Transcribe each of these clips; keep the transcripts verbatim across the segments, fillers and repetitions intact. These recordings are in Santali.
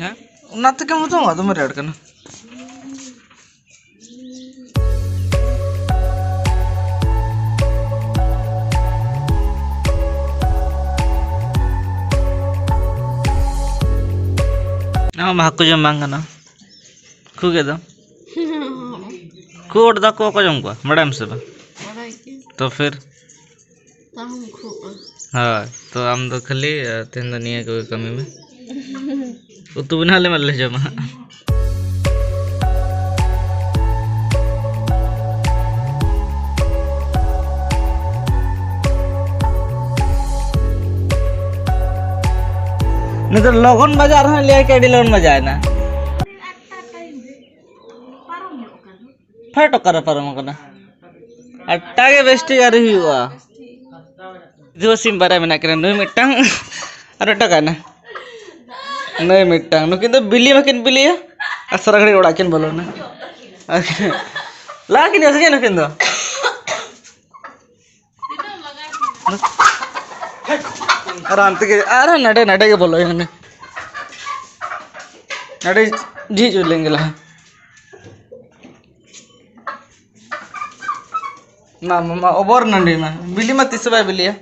ᱦᱮᱸ, ᱚᱱᱟ ᱛᱮᱜᱮ ᱢᱚᱛᱚ ᱫᱚᱢᱮ ᱨᱮᱭᱟᱲ ᱠᱟᱱᱟ᱾ ᱚᱱᱟ ᱢᱟ ᱦᱟᱹᱠᱩ ᱡᱚᱢ ᱵᱟᱝ ᱜᱟᱱᱚᱜᱼᱟ᱾ ᱠᱷᱩ ᱜᱮ ᱫᱚ᱾ ᱠᱷᱩ ᱚᱰ ᱫᱟᱠᱚ ᱚᱠᱚᱭ ᱡᱚᱢ ᱠᱚᱣᱟ, ᱵᱟᱲᱟᱭᱟᱢ ᱥᱮ ᱵᱟᱝ? ᱵᱟᱲᱟᱭ ᱜᱮ᱾ ᱛᱚ ᱯᱷᱤᱨ? ᱛᱟᱦᱚᱢ ᱠᱷᱩᱜᱼᱟ᱾ ᱦᱳᱭ, ᱛᱚ ᱟᱢ ᱫᱚ ᱠᱷᱟᱹᱞᱤ, ᱟ, ᱛᱮᱦᱮᱧ ᱫᱚ ᱱᱤᱭᱟᱹ ᱠᱚᱜᱮ ᱠᱟᱹᱢᱤ ᱢᱮ᱾ ᱩᱛᱩ ᱵᱮᱱᱟᱣ ᱞᱮ ᱢᱟ ᱞᱮ ᱡᱚᱢᱟ ᱦᱟᱸᱜ᱾ ᱱᱤᱛᱚᱜ ᱞᱚᱜᱚᱱ ᱵᱟᱡᱟᱜ ᱨᱮᱦᱚᱸ ᱞᱟᱹᱭᱟ ᱠᱤ ᱟᱹᱰᱤ ᱞᱚᱜᱚᱱ ᱵᱟᱡᱟᱭᱮᱱᱟ᱾ ᱯᱷᱟᱴ ᱚᱠᱟᱨᱮ ᱯᱟᱨᱚᱢ ᱟᱠᱟᱱᱟ? ᱟᱴᱴᱟ ᱜᱮ ᱵᱮᱥ ᱴᱷᱤᱠ ᱟᱹᱣᱨᱤ ᱦᱩᱭᱩᱜᱼᱟ᱾ ᱫᱤᱣᱟ ᱥᱤᱢ ᱵᱟᱨᱭᱟ ᱢᱮᱱᱟᱜ ᱠᱤᱱᱟ, ᱱᱩᱭ ᱢᱤᱫᱴᱟᱝ ᱟᱨ ᱢᱤᱫᱴᱟᱝ ᱠᱟᱱᱟ, ᱱᱩᱭ ᱢᱤᱫᱴᱟᱝ᱾ ᱱᱩᱠᱤᱱ ᱫᱚ ᱵᱤᱞᱤ ᱢᱟᱠᱤᱱ ᱵᱤᱞᱤᱭᱟ ᱟᱨ ᱥᱟᱨᱟ ᱜᱷᱟᱹᱲᱤᱡ ᱚᱲᱟᱜ ᱠᱤᱱ ᱵᱚᱞᱚᱱᱟ᱾ ᱞᱟᱦᱟ ᱠᱤᱱ ᱥᱮ ᱪᱮᱫ ᱱᱩᱠᱤᱱ ᱫᱚ? ᱟᱨ ᱦᱟᱱᱛᱮ ᱜᱮ, ᱟᱨ ᱱᱟᱰᱮ, ᱱᱟᱰᱮ ᱜᱮ ᱵᱚᱞᱚᱭᱮᱱᱟ᱾ ᱱᱟᱰᱮ ᱡᱷᱤᱡ ᱞᱮᱱ ᱜᱮ ᱞᱟᱦᱟ᱾ ᱢᱟ, ᱢᱟ, ᱢᱟ, ᱚᱵᱚᱨ ᱱᱟᱹᱰᱤ ᱢᱟ᱾ ᱵᱤᱞᱤ ᱢᱟ ᱛᱤᱥ ᱦᱚᱸ ᱵᱟᱭ ᱵᱤᱞᱤᱭᱟ᱾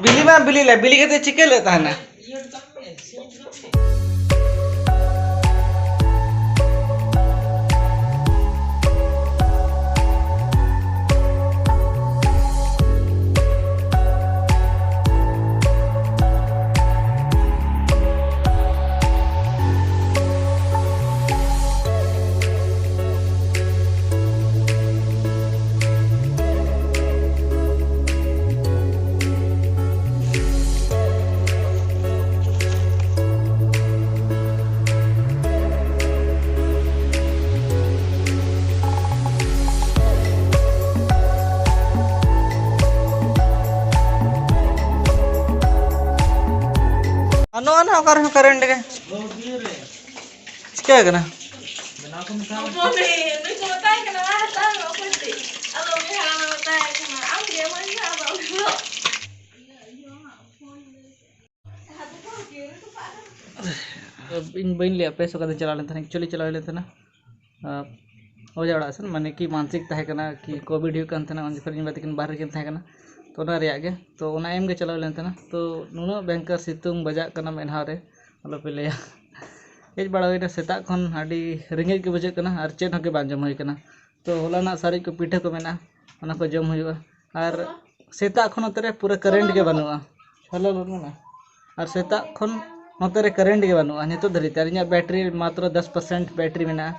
ᱵᱤᱞᱤ ᱢᱟ ᱵᱤᱞᱤ ᱞᱮ, ᱵᱤᱞᱤ ᱠᱟᱛᱮ ᱪᱤᱠᱟᱹ ᱞᱮ ᱛᱟᱦᱮᱱᱟ? ᱟᱨ ᱱᱚᱣᱟ ᱱᱟᱜ ᱚᱠᱟ ᱨᱮᱦᱚᱸ ᱠᱟᱨᱮᱱᱴ ᱜᱮ᱾ ᱪᱤᱠᱟᱹ ᱠᱟᱱᱟ? ᱦᱚᱯᱚᱱ ᱮ, ᱱᱩᱭ ᱠᱚ ᱢᱮᱛᱟᱭ ᱠᱟᱱᱟ, "ᱵᱟᱝ ᱦᱟᱛᱟᱣ ᱢᱮ, ᱚᱠᱚᱭ ᱛᱮ?" ᱟᱫᱚ ᱤᱧ ᱵᱟᱹᱧ ᱞᱟᱹᱭᱟ ᱯᱮ ᱥᱚ ᱠᱟᱛᱮᱧ ᱪᱟᱞᱟᱣ ᱞᱮᱱ ᱛᱟᱦᱮᱱᱟ, ᱮᱠᱪᱩᱭᱮᱞᱤ ᱪᱟᱞᱟᱣ ᱦᱩᱭ ᱞᱮᱱ ᱛᱟᱦᱮᱱᱟ ᱚᱡᱟ ᱚᱲᱟᱜ ᱥᱮᱱ, ᱢᱟᱱᱮ ᱠᱤ ᱢᱟᱱᱥᱤᱠ ᱛᱟᱦᱮᱸ ᱠᱟᱱᱟ, ᱠᱤ ᱠᱳᱵᱷᱤᱰ ᱦᱩᱭᱩᱜ ᱠᱟᱱ ᱛᱟᱦᱮᱱᱟ, ᱩᱱ ᱡᱚᱠᱷᱚᱱ ᱤᱧ ᱵᱟ ᱛᱟᱹᱠᱤᱱ ᱵᱟᱦᱨᱮ ᱨᱮᱠᱤᱱ ᱛᱟᱦᱮᱸ ᱠᱟᱱᱟ᱾ ᱛᱚ ᱚᱱᱟ ᱨᱮᱭᱟᱜ ᱜᱮ, ᱛᱚ ᱚᱱᱟ ᱮᱢ ᱜᱮ ᱪᱟᱞᱟᱣ ᱞᱮᱱ ᱛᱟᱦᱮᱱᱟ᱾ ᱛᱚ ᱱᱩᱱᱟᱹᱜ ᱵᱷᱚᱭᱚᱝᱠᱚᱨ ᱥᱤᱛᱩᱝ ᱵᱟᱡᱟᱜ ᱠᱟᱱᱟ ᱢᱮᱫᱦᱟ ᱨᱮ, ᱟᱞᱚᱯᱮ ᱞᱟᱹᱭᱟ᱾ ᱦᱮᱡ ᱵᱟᱲᱟ ᱦᱩᱭᱱᱟ, ᱥᱮᱛᱟᱜ ᱠᱷᱚᱱ ᱟᱹᱰᱤ ᱨᱮᱸᱜᱮᱡ ᱜᱮ ᱵᱩᱡᱷᱟᱹᱜ ᱠᱟᱱᱟ ᱟᱨ ᱪᱮᱫ ᱦᱚᱸ ᱜᱮ ᱵᱟᱝ ᱡᱚᱢ ᱦᱩᱭ ᱠᱟᱱᱟ᱾ ᱛᱚ ᱦᱚᱞᱟᱱᱟᱜ ᱥᱟᱨᱮᱡ ᱠᱚ ᱯᱤᱴᱷᱟᱹ ᱠᱚ ᱢᱮᱱᱟᱜᱼᱟ, ᱚᱱᱟ ᱠᱚ ᱡᱚᱢ ᱦᱩᱭᱩᱜᱼᱟ᱾ ᱟᱨ ᱥᱮᱛᱟᱜ ᱠᱷᱚᱱ ᱱᱚᱛᱮ ᱨᱮ ᱯᱩᱨᱟᱹ ᱠᱟᱨᱮᱱᱴ ᱜᱮ ᱵᱟᱹᱱᱩᱜᱼᱟ᱾ ᱦᱮᱞᱳ ᱞᱩᱱᱩ ᱢᱮ᱾ ᱟᱨ ᱥᱮᱛᱟᱜ ᱠᱷᱚᱱ ᱱᱚᱛᱮ ᱨᱮ ᱠᱟᱨᱮᱱᱴ ᱜᱮ ᱵᱟᱹᱱᱩᱜᱼᱟ ᱱᱤᱛᱚᱜ ᱫᱷᱟᱹᱨᱤᱡ ᱛᱮ᱾ ᱟᱨ ᱤᱧᱟᱹᱜ ᱵᱮᱴᱨᱤ ᱢᱟᱛᱨᱚ ᱫᱚᱥ ᱯᱟᱨᱥᱮᱱᱴ ᱵᱮᱴᱨᱤ ᱢᱮᱱᱟᱜᱼᱟ᱾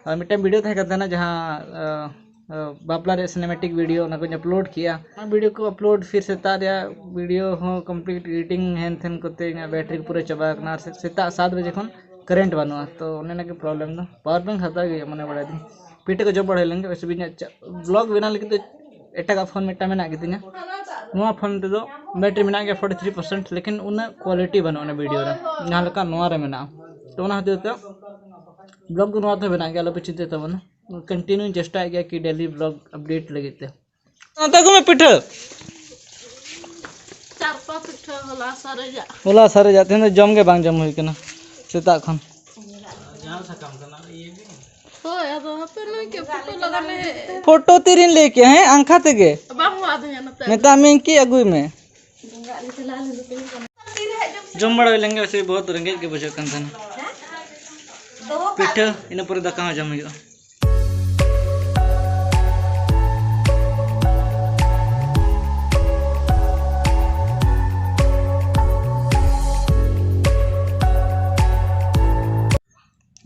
ᱟᱨ ᱢᱤᱫᱴᱟᱝ ᱵᱷᱤᱰᱤᱭᱳ ᱛᱟᱦᱮᱸ ᱠᱟᱱ ᱛᱟᱦᱮᱱᱟ, ᱡᱟᱦᱟᱸ ᱟᱸ, ᱟᱸ, ᱵᱟᱯᱞᱟ ᱨᱮᱭᱟᱜ ᱥᱤᱱᱮᱢᱮᱴᱤᱠ ᱵᱷᱤᱰᱤᱭᱳ, ᱚᱱᱟ ᱠᱚᱧ ᱟᱯᱞᱳᱰ ᱠᱮᱜᱼᱟ᱾ ᱚᱱᱟ ᱵᱷᱤᱰᱤᱭᱳ ᱠᱚ ᱟᱯᱞᱳᱰ, ᱯᱷᱤᱨ ᱥᱮᱛᱟᱜ ᱨᱮᱭᱟᱜ ᱵᱷᱤᱰᱤᱭᱳ ᱦᱚᱸ ᱠᱚᱢᱯᱞᱤᱴ ᱮᱰᱤᱴᱤᱝ ᱦᱮᱱ ᱛᱷᱮᱱ ᱠᱚᱛᱮ ᱤᱧᱟᱹᱜ ᱵᱮᱴᱨᱤ ᱯᱩᱨᱟᱹ ᱪᱟᱵᱟ ᱟᱠᱟᱱᱟ᱾ ᱟᱨ ᱥᱮ-, ᱥᱮᱛᱟᱜ ᱥᱟᱛ ᱵᱟᱡᱮ ᱠᱷᱚᱱ ᱠᱟᱨᱮᱱᱴ ᱵᱟᱹᱱᱩᱜᱼᱟ᱾ ᱛᱚ ᱚᱱᱮ ᱚᱱᱟ ᱜᱮ ᱯᱨᱚᱵᱞᱮᱢ ᱫᱚ᱾ ᱯᱟᱣᱟᱨ ᱵᱮᱝᱠ ᱦᱟᱛᱟᱣ ᱜᱮ ᱦᱩᱭᱩᱜᱼᱟ, ᱢᱚᱱᱮ ᱵᱟᱲᱟᱭ ᱫᱟᱹᱧ᱾ ᱯᱤᱴᱷᱟᱹ ᱠᱚ ᱡᱚᱢ ᱵᱟᱲᱟ ᱦᱩᱭ ᱞᱮᱱ ᱜᱮ, ᱚᱥᱩᱵᱤᱫᱟ ᱪᱮᱫ, ᱵᱞᱚᱜ ᱵᱮᱱᱟᱣ ᱞᱟᱹᱜᱤᱫ ᱫᱚ ᱮᱴᱟᱜᱟᱜ ᱯᱷᱳᱱ ᱢᱤᱫᱴᱟᱝ ᱢᱮᱱᱟᱜ ᱜᱮᱛᱤᱧᱟ᱾ ᱱᱚᱣᱟ ᱯᱷᱳᱱ ᱛᱮᱫᱚ ᱵᱮᱴᱨᱤ ᱢᱮᱱᱟᱜ ᱜᱮᱭᱟ ᱯᱷᱳᱨᱴᱤ ᱛᱷᱨᱤ ᱯᱟᱨᱥᱮᱱᱴ, ᱞᱮᱠᱤᱱ ᱩᱱᱟᱹᱜ ᱠᱳᱣᱟᱞᱤᱴᱤ ᱵᱟᱹᱱᱩᱜᱼᱟ ᱚᱱᱟ ᱵᱷᱤᱰᱤᱭᱳ ᱨᱮ, ᱡᱟᱦᱟᱸ ᱞᱮᱠᱟ ᱱᱚᱣᱟ ᱨᱮ ᱢᱮᱱᱟᱜᱼᱟ᱾ ᱛᱚ ᱚᱱᱟ ᱠᱷᱟᱹᱛᱤᱨ ᱛᱮ ᱵᱞᱚᱜ ᱫᱚ ᱱᱚᱣᱟ ᱛᱮ ᱵᱮᱱᱟᱜ ᱜᱮᱭᱟ, ᱟᱞᱚᱯᱮ ᱪᱤᱱᱛᱟᱹᱭ ᱛᱟᱵᱚᱱᱟ᱾ ᱠᱚᱱᱴᱤᱱᱤᱭᱩᱧ ᱪᱮᱥᱴᱟᱭᱮᱫ ᱜᱮᱭᱟ ᱠᱤ ᱰᱮᱞᱤ ᱵᱞᱚᱜ ᱟᱯᱰᱮᱴ ᱞᱟᱹᱜᱤᱫ ᱛᱮ᱾ ᱱᱚᱛᱮ ᱟᱹᱜᱩ ᱢᱮ ᱯᱤᱴᱷᱟᱹ᱾ ᱪᱟᱨᱯᱟ ᱯᱤᱴᱷᱟᱹ ᱦᱚᱞᱟ ᱥᱟᱨᱮᱡᱟᱜ᱾ ᱦᱚᱞᱟ ᱥᱟᱨᱮᱡᱟᱜ, ᱛᱮᱦᱮᱧ ᱫᱚ ᱡᱚᱢ ᱜᱮ ᱵᱟᱝ ᱡᱚᱢ ᱦᱩᱭ ᱠᱟᱱᱟ ᱥᱮᱛᱟᱜ ᱠᱷᱚᱱ᱾ ᱦᱳᱭ, ᱟᱫᱚ ᱦᱟᱯᱮ ᱱᱩᱭ ᱪᱮᱫ ᱯᱷᱳᱴᱳ ᱞᱟᱜᱟᱣ ᱞᱮ? ᱯᱷᱳᱴᱳ ᱛᱤᱨᱤᱧ ᱞᱟᱹᱭ ᱠᱮᱜᱼᱟ, ᱦᱮᱸ, ᱟᱝᱠᱷᱟ ᱛᱮᱜᱮ᱾ ᱵᱟᱢ ᱦᱚᱦᱚ ᱟᱹᱫᱤᱧᱟ ᱱᱚᱛᱮ᱾ ᱢᱮᱛᱟᱜ ᱢᱤᱭᱟᱹᱧ ᱠᱤ ᱟᱹᱜᱩᱭ ᱢᱮ᱾ ᱡᱚᱢ ᱵᱟᱲᱟ ᱦᱩᱭ ᱞᱮᱱ ᱜᱮ, ᱥᱮ ᱵᱚᱦᱩᱛ ᱨᱮᱸᱜᱮᱡ ᱜᱮ ᱵᱩᱡᱷᱟᱹᱜ ᱠᱟᱱ ᱛᱟᱦᱮᱱᱟ᱾ ᱯᱤᱴᱷᱟᱹ, ᱤᱱᱟᱹ ᱯᱚᱨᱮ ᱫᱟᱠᱟ ᱦᱚᱸ ᱡᱚᱢ ᱦᱩᱭᱩᱜᱼᱟ᱾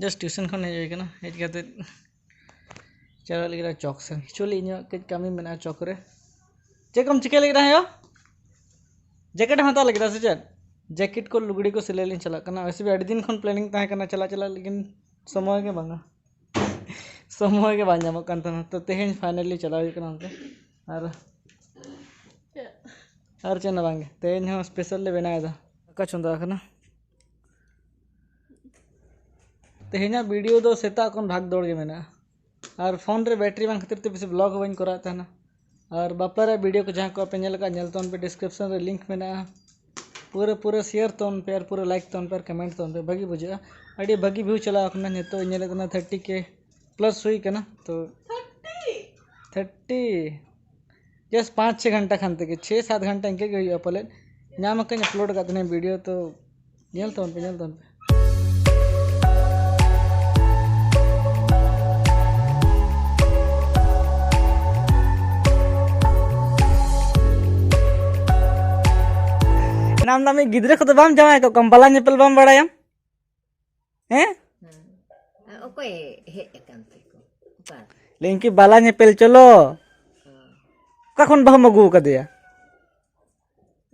ᱡᱟᱥᱴ ᱴᱤᱭᱩᱥᱚᱱ ᱠᱷᱚᱱ ᱦᱮᱡ ᱦᱩᱭ ᱠᱟᱱᱟ, ᱦᱮᱡ ᱠᱟᱛᱮ ᱪᱟᱞᱟᱜ ᱞᱟᱹᱜᱤᱫ ᱪᱚᱠ ᱥᱮᱱ᱾ ᱮᱠᱪᱩᱭᱮᱞᱤ ᱤᱧᱟᱹᱜ ᱠᱟᱹᱡ ᱠᱟᱹᱢᱤ ᱢᱮᱱᱟᱜᱼᱟ ᱪᱚᱠ ᱨᱮ᱾ ᱪᱮᱫ ᱠᱚᱢ ᱪᱤᱠᱟᱹᱭ ᱞᱟᱹᱜᱤᱫ ᱦᱮᱸ ᱭᱳ? ᱡᱮᱠᱮᱴ ᱮᱢ ᱦᱟᱛᱟᱣ ᱞᱟᱹᱜᱤᱫ ᱥᱮ ᱪᱮᱫ? ᱡᱮᱠᱮᱴ ᱠᱚ ᱞᱩᱜᱽᱲᱤ ᱠᱚ ᱥᱤᱞᱟᱹᱭ ᱞᱤᱧ ᱪᱟᱞᱟᱜ ᱠᱟᱱᱟ᱾ ᱣᱮᱥᱮ ᱵᱷᱤ ᱟᱹᱰᱤ ᱫᱤᱱ ᱠᱷᱚᱱ ᱯᱞᱮᱱᱤᱝ ᱛᱟᱦᱮᱸ ᱠᱟᱱᱟ ᱪᱟᱞᱟᱜ ᱪᱟᱞᱟᱜ, ᱞᱮᱠᱤᱱ ᱥᱚᱢᱚᱭ ᱜᱮ ᱵᱟᱝᱟ᱾ ᱥᱚᱢᱚᱭ ᱜᱮ ᱵᱟᱝ ᱧᱟᱢᱚᱜ ᱠᱟᱱ ᱛᱟᱦᱮᱱᱟ᱾ ᱛᱚ ᱛᱮᱦᱮᱧ ᱯᱷᱟᱭᱱᱟᱞᱤ ᱪᱟᱞᱟᱣ ᱦᱩᱭᱩᱜ ᱠᱟᱱᱟ ᱚᱱᱛᱮ᱾ ᱟᱨ, ᱟᱨ ᱪᱮᱫ ᱦᱚᱸ ᱵᱟᱝᱜᱮ, ᱛᱮᱦᱮᱧ ᱦᱚᱸ ᱥᱯᱮᱥᱟᱞ ᱞᱮ ᱵᱮᱱᱟᱣ ᱮᱫᱟ᱾ ᱫᱟᱠᱟ ᱪᱚᱸᱫᱟ ᱟᱠᱟᱱᱟ᱾ ᱛᱮᱦᱮᱧᱟᱜ ᱵᱷᱤᱰᱤᱭᱳ ᱫᱚ ᱥᱮᱛᱟᱜ ᱠᱷᱚᱱ ᱵᱷᱟᱜᱽ ᱫᱚᱲ ᱜᱮ ᱢᱮᱱᱟᱜᱼᱟ᱾ ᱟᱨ ᱯᱷᱳᱱ ᱨᱮ ᱵᱮᱴᱨᱤ ᱵᱟᱝ ᱠᱷᱟᱹᱛᱤᱨ ᱛᱮ ᱵᱮᱥᱤ ᱵᱞᱚᱜ ᱦᱚᱸ ᱵᱟᱹᱧ ᱠᱚᱨᱟᱣᱮᱫ ᱛᱟᱦᱮᱱᱟ᱾ ᱟᱨ ᱵᱟᱯᱞᱟ ᱨᱮᱭᱟᱜ ᱵᱷᱤᱰᱤᱭᱳ ᱠᱚ ᱡᱟᱦᱟᱸ ᱠᱚ ᱟᱯᱮ ᱧᱮᱞ ᱟᱠᱟᱫ, ᱧᱮᱞ ᱛᱟᱵᱚᱱ ᱯᱮ, ᱰᱤᱥᱠᱨᱤᱯᱥᱚᱱ ᱨᱮ ᱞᱤᱝᱠ ᱢᱮᱱᱟᱜᱼᱟ᱾ ᱯᱩᱨᱟᱹ ᱯᱩᱨᱟᱹ ᱥᱮᱭᱟᱨ ᱛᱟᱵᱚᱱ ᱯᱮ ᱟᱨ ᱯᱩᱨᱟᱹ ᱞᱟᱭᱤᱠ ᱛᱟᱵᱚᱱ ᱯᱮ ᱟᱨ ᱠᱚᱢᱮᱱᱴ ᱛᱟᱵᱚᱱ ᱯᱮ, ᱵᱷᱟᱹᱜᱤ ᱵᱩᱡᱷᱟᱹᱜᱼᱟ᱾ ᱟᱹᱰᱤ ᱵᱷᱟᱹᱜᱤ ᱵᱷᱤᱭᱩ ᱪᱟᱞᱟᱣ ᱠᱟᱱᱟ, ᱱᱤᱛᱚᱜ ᱧᱮᱞᱮᱫ ᱠᱟᱱᱟ ᱛᱷᱟᱨᱴᱤ ᱠᱮ ᱯᱞᱟᱥ ᱦᱩᱭ ᱠᱟᱱᱟ᱾ ᱛᱚ ᱛᱷᱟᱨᱴᱤ, ᱡᱟᱥᱴ ᱯᱟᱸᱪ ᱪᱷᱮ ᱜᱷᱚᱱᱴᱟ ᱠᱷᱟᱱ ᱛᱮᱜᱮ, ᱪᱷᱮ ᱥᱟᱛ ᱜᱷᱚᱱᱴᱟ ᱤᱱᱠᱟᱹ ᱜᱮ ᱦᱩᱭᱩᱜᱼᱟ ᱯᱟᱞᱮᱫ᱾ ᱧᱟᱢ ᱟᱠᱟᱫᱟᱹᱧ ᱟᱯᱞᱳᱰ ᱟᱠᱟᱫ ᱛᱟᱦᱮᱱᱟᱹᱧ ᱵᱷᱤᱰᱤᱭᱳ, ᱛᱚ ᱧᱮᱞ ᱛᱟᱵᱚᱱ ᱯᱮ, ᱧᱮᱞ ᱛᱟᱵᱚᱱ ᱯᱮ᱾ ᱟᱢ ᱫᱚ ᱟᱢᱤᱡ ᱜᱤᱫᱽᱨᱟᱹ ᱠᱚᱫᱚ ᱵᱟᱢ ᱡᱟᱶᱟᱭ ᱠᱚᱜ ᱠᱚᱣᱟᱢ, ᱵᱟᱞᱟ ᱧᱮᱯᱮᱞ ᱵᱟᱢ ᱵᱟᱲᱟᱭᱟᱢ? ᱦᱮᱸ? ᱦᱮᱸ᱾ ᱟᱨ ᱚᱠᱚᱭ ᱦᱮᱡ ᱟᱠᱟᱱ ᱛᱮᱠᱚ? ᱚᱠᱟ? ᱞᱟᱹᱭᱟᱹᱧ ᱠᱤ ᱵᱟᱞᱟ ᱧᱮᱯᱮᱞ ᱪᱚᱞᱚ᱾ ᱚ᱾ ᱚᱠᱟ ᱠᱷᱚᱱ ᱵᱟᱹᱦᱩᱢ ᱟᱹᱜᱩ ᱟᱠᱟᱫᱮᱭᱟ?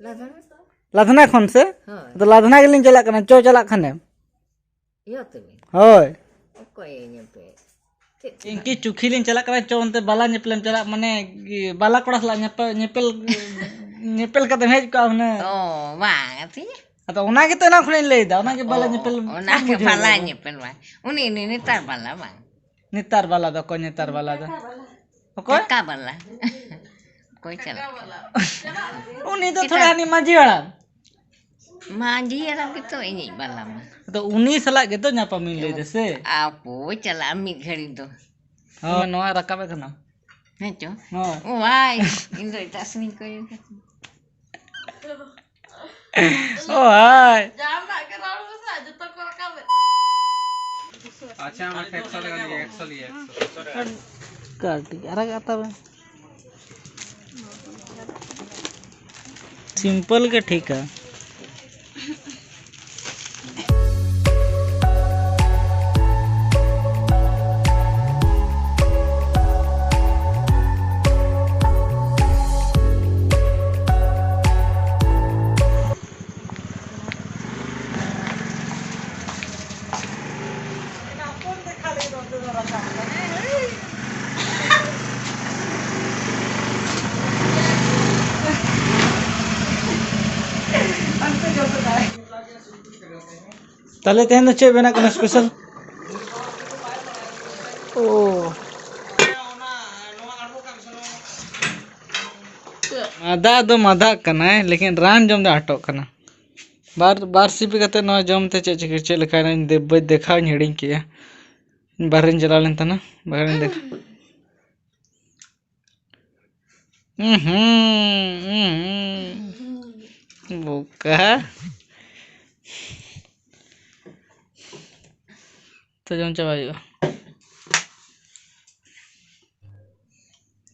ᱞᱟᱫᱷᱱᱟ᱾ ᱞᱟᱫᱷᱱᱟ ᱠᱷᱚᱱ ᱥᱮ? ᱦᱳᱭ᱾ ᱟᱫᱚ ᱞᱟᱫᱷᱱᱟ ᱜᱮᱞᱤᱧ ᱪᱟᱞᱟᱜ ᱠᱟᱱᱟ, ᱪᱚ ᱪᱟᱞᱟᱜ ᱠᱷᱟᱱᱮᱢ᱾ ᱤᱭᱟᱹ ᱛᱮᱵᱤᱱ? ᱦᱳᱭ᱾ ᱚᱠᱚᱭᱮ ᱧᱮᱯᱮᱞ? ᱪᱮᱫ ᱤᱧ ᱠᱤ ᱪᱩᱠᱷᱤ ᱞᱤᱧ ᱪᱟᱞᱟᱜ ᱠᱟᱱᱟ, ᱪᱚ ᱚᱱᱛᱮ ᱵᱟᱞᱟ ᱧᱮᱯᱮᱞᱮᱢ ᱪᱟᱞᱟᱜ, ᱢᱟᱱᱮ, ᱵᱟᱞᱟ ᱠᱚᱲᱟ ᱥᱟᱞᱟᱜ ᱧᱮᱯᱮᱞ, ᱧᱮᱯᱮᱞ, ᱧᱮᱯᱮᱞ ᱠᱟᱛᱮᱢ ᱦᱮᱡ ᱠᱚᱜᱼᱟ ᱦᱩᱱᱟᱹᱝ᱾ ᱚ, ᱵᱟᱝ, ᱟᱹᱛᱤᱧᱟ᱾ ᱟᱫᱚ ᱚᱱᱟ ᱜᱮᱛᱚ ᱮᱱᱟᱝ ᱠᱷᱚᱱᱤᱧ ᱞᱟᱹᱭᱫᱟ, ᱚᱱᱟ ᱜᱮ ᱵᱟᱞᱟ ᱚ, ᱧᱮᱯᱮᱞ ᱚᱱᱟ ᱵᱟᱢ ᱜᱮ ᱵᱩᱡᱷᱟᱹᱣ ᱵᱟᱞᱟ ᱫᱟ᱾ ᱧᱮᱯᱮᱞ ᱵᱟᱝ᱾ ᱩᱱᱤ, ᱩᱱᱤ ᱱᱮᱛᱟᱨ ᱵᱟᱞᱟ ᱵᱟᱝ᱾ ᱱᱮᱛᱟᱨ ᱵᱟᱞᱟ ᱫᱚ, ᱚᱠᱚᱭ ᱱᱮᱛᱟᱨ ᱵᱟᱞᱟ ᱫᱚ? ᱚᱠᱚᱭ? ᱴᱟᱠᱟ ᱵᱟᱞᱟ᱾ ᱚᱠᱚᱭ ᱪᱟᱞᱟᱜ ᱠᱟᱱᱟ? ᱩᱱᱤ ᱫᱚ ᱛᱷᱚᱲᱟ ᱮᱴᱟᱜ ᱦᱟᱹᱱᱤ ᱢᱟᱹᱡᱷᱤ ᱦᱟᱲᱟᱢ᱾ ᱢᱟᱹᱡᱷᱤ ᱦᱟᱲᱟᱢ ᱜᱮᱛᱚ ᱤᱧᱤᱡ ᱵᱟᱞᱟ ᱢᱟ᱾ ᱟᱫᱚ ᱩᱱᱤ ᱥᱟᱞᱟᱜ ᱜᱮᱛᱚ ᱧᱟᱯᱟᱢᱤᱧ ᱞᱟᱹᱭ ᱫᱟ ᱥᱮ᱾ ᱟᱯᱚᱭ ᱪᱟᱞᱟᱜᱼᱟ ᱢᱤᱫ ᱜᱷᱟᱹᱲᱤ ᱫᱚ᱾ ᱦᱳᱭ, ᱱᱚᱣᱟ ᱨᱟᱠᱟᱵ ᱮ ᱠᱟᱱᱟ᱾ ᱦᱮᱸ ᱪᱚ? ᱦᱳᱭ᱾ ᱳ ᱵᱷᱟᱭ, ᱤᱧ ᱫᱚ ᱮᱴᱟᱜ ᱥᱮᱱᱤᱧ ᱠᱚᱭᱚᱜ ᱠᱟᱫᱟ᱾ ᱳ ᱵᱷᱟᱭ᱾ ᱡᱟᱦᱟᱱᱟᱜ ᱜᱮ ᱨᱚᱲ ᱢᱮᱥᱮ, ᱡᱚᱛᱚ ᱠᱚ ᱨᱟᱠᱟᱵ ᱮᱫ᱾ ᱟᱪᱪᱷᱟ, ᱢᱟ ᱮᱠᱥᱚ ᱴᱟᱠᱟ ᱞᱤᱭᱮ, ᱮᱠᱥᱚ ᱞᱤᱭᱮ, ᱮᱠᱥᱚ᱾ ᱠᱟᱹᱴᱤᱡ ᱟᱨᱟᱜ ᱟᱜ ᱛᱟᱵᱮᱱ᱾ ᱥᱤᱢᱯᱚᱞ ᱜᱮ ᱴᱷᱤᱠᱟ᱾ ᱛᱟᱦᱞᱮ ᱛᱮᱦᱮᱧ ᱫᱚ ᱪᱮᱫ ᱵᱮᱱᱟᱜ ᱠᱟᱱᱟ ᱥᱯᱮᱥᱟᱞ? ᱳ᱾ ᱢᱟᱫᱟ ᱫᱚ ᱢᱟᱫᱟᱜ ᱠᱟᱱᱟᱭ, ᱞᱮᱠᱤᱱ ᱨᱟᱱ ᱡᱚᱢ ᱫᱚ ᱟᱸᱴᱚᱜ ᱠᱟᱱᱟ᱾ ᱵᱟᱨ ᱵᱟᱨ ᱥᱤᱯ ᱠᱟᱛᱮ ᱱᱚᱣᱟ ᱡᱚᱢ ᱛᱮ ᱪᱮᱫ ᱪᱤᱠᱟᱹ ᱪᱮᱫ ᱞᱮᱠᱟᱭᱱᱟ ᱤᱧ ᱫᱮ- ᱵᱟᱹᱧ ᱫᱮᱠᱷᱟᱣ ᱤᱧ ᱦᱤᱲᱤᱧ ᱠᱮᱜᱼᱟ᱾ ᱵᱟᱨᱦᱮᱧ ᱪᱟᱞᱟᱣ ᱞᱮᱱ ᱛᱟᱦᱮᱱᱟ, ᱵᱟᱨᱦᱮᱧ ᱫᱮᱠᱷᱟᱣ᱾ ᱩᱸᱦᱩᱸ, ᱩᱸᱦᱩᱸ᱾ ᱵᱚᱠᱟ᱾ ᱛᱚ ᱡᱚᱢ ᱪᱟᱵᱟ ᱦᱩᱭᱩᱜᱼᱟ᱾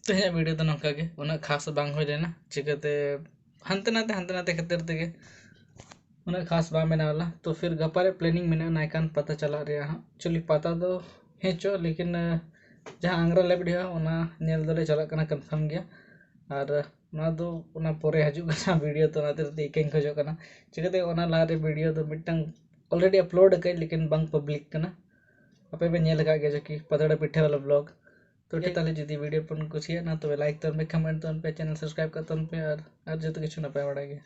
ᱛᱮᱦᱮᱧᱟᱜ ᱵᱷᱤᱰᱤᱭᱳ ᱫᱚ ᱱᱚᱝᱠᱟ ᱜᱮ, ᱩᱱᱟᱹᱜ ᱠᱷᱟᱥ ᱵᱟᱝ ᱦᱩᱭ ᱞᱮᱱᱟ, ᱪᱤᱠᱟᱹᱛᱮ ᱦᱟᱱᱛᱮ ᱱᱟᱛᱮ ᱦᱟᱱᱛᱮ ᱱᱟᱛᱮ ᱠᱷᱟᱹᱛᱤᱨ ᱛᱮᱜᱮ ᱩᱱᱟᱹᱜ ᱠᱷᱟᱥ ᱵᱟᱝ ᱵᱮᱱᱟᱣ ᱞᱮᱱᱟ᱾ ᱛᱚ ᱯᱷᱤᱨ ᱜᱟᱯᱟ ᱨᱮ ᱯᱞᱮᱱᱤᱝ ᱢᱮᱱᱟᱜᱼᱟ ᱱᱟᱭᱠᱟᱱ ᱯᱟᱛᱟ ᱪᱟᱞᱟᱜ ᱨᱮᱭᱟᱜ ᱦᱟᱸᱜ᱾ ᱮᱠᱪᱩᱭᱮᱞᱤ ᱯᱟᱛᱟ ᱫᱚ ᱦᱮᱸ ᱪᱚ, ᱞᱮᱠᱤᱱ ᱟᱸ, ᱡᱟᱦᱟᱸ ᱟᱝᱜᱽᱨᱟ ᱞᱮᱵ ᱦᱩᱭᱩᱜᱼᱟ ᱚᱱᱟ ᱧᱮᱞ ᱫᱚᱞᱮ ᱪᱟᱞᱟᱜ ᱠᱟᱱᱟ ᱠᱚᱱᱯᱷᱟᱨᱢ ᱜᱮᱭᱟ᱾ ᱟᱨ ᱱᱚᱣᱟ ᱫᱚ ᱚᱱᱟ ᱯᱚᱨᱮ ᱦᱤᱡᱩᱜ ᱠᱟᱱᱟ ᱵᱷᱤᱰᱤᱭᱳ, ᱛᱚ ᱚᱱᱟ ᱠᱷᱟᱹᱛᱤᱨ ᱛᱮ ᱤᱠᱟᱹᱧ ᱠᱷᱚᱡᱚᱜ ᱠᱟᱱᱟ᱾ ᱪᱤᱠᱟᱹᱛᱮ ᱚᱱᱟ ᱞᱟᱦᱟᱨᱮ ᱵᱷᱤᱰᱤᱭᱳ ᱫᱚ ᱢᱤᱫᱴᱟᱝ ᱚᱞᱨᱮᱰᱤ ᱟᱯᱞᱳᱰ ᱟᱠᱟᱫ, ᱞᱮᱠᱤᱱ ᱵᱟᱝ ᱯᱟᱵᱽᱞᱤᱠ ᱠᱟᱱᱟ᱾ ᱟᱯᱮ ᱯᱮ ᱧᱮᱞ ᱟᱠᱟᱫ ᱜᱮᱭᱟ ᱡᱚᱠᱤ ᱯᱟᱛᱲᱟ ᱯᱤᱴᱷᱟᱹ ᱣᱟᱞᱟ ᱵᱞᱚᱜ᱾ ᱛᱚ ᱴᱷᱤᱠ, ᱛᱟᱦᱚᱞᱮ ᱡᱩᱫᱤ ᱵᱷᱤᱰᱤᱭᱳ ᱯᱮ ᱠᱩᱥᱤᱭᱟᱜᱼᱟ ᱛᱚᱵᱮ ᱞᱟᱭᱤᱠ ᱛᱟᱵᱚᱱ ᱯᱮ, ᱠᱚᱢᱮᱱᱴ ᱛᱟᱵᱚᱱ ᱯᱮ, ᱪᱮᱱᱮᱞ ᱥᱟᱵᱥᱠᱨᱟᱭᱤᱵ ᱠᱟᱜ ᱛᱟᱵᱚᱱ ᱯᱮ, ᱟᱨ ᱟᱨ ᱡᱚᱛᱚ ᱠᱤᱪᱷᱩ ᱱᱟᱯᱟᱭ ᱵᱟᱲᱟ ᱜᱮ᱾